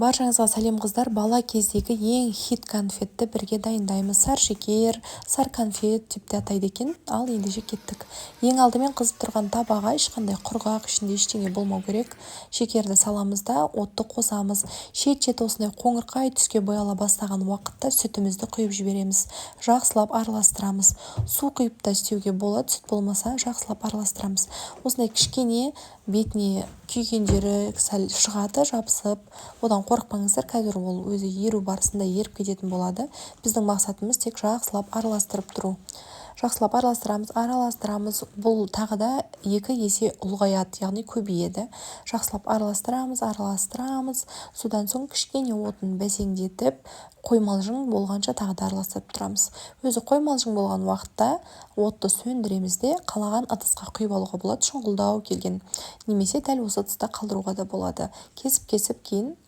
Баршаңызға сәлем, қыздар! Бала кездегі ең хит конфетті бірге дайындаймыз. Саршекер, сар конфет деп те атайды екен. Ал ендеше, кеттік. Ең алдымен қызып тұрған табаға, ешқандай құрғақ, ішінде ештеңе болмау керек, шекерді саламыз да, отты қосамыз. Шет-шеті осындай қоңырқай түске бояла бастаған уақытта сүтімізді құйып жібереміз, жақсылап араластырамыз. Су құйып та істеуге болады, сүт болмаса. Жақсылап араластырамыз. Осындай кішкене бетіне күйген жері сәл шығады жабысып, одан қорықпаңыздар, қазір ол өзі еру барысында еріп кететін болады. Біздің мақсатымыз тек жақсылап араластырып тұру. Жақсылап араластырамыз, араластырамыз. Бұл тағы да 2 есе ұлғаяды, яғни көбейеді. Жақсылап араластырамыз, араластырамыз. Содан соң кішкене отын бәсеңдетіп, қоймалжың болғанша тағы да араластырып тұрамыз. Өзі қоймалжың болған уақытта отты сөндіреміз де, қалаған ыдысқа құйып алуға болады, шұңғылдау келген, немесе дәл осы ыдыста қалдыруға да болады, кесіп-кесіп кейін.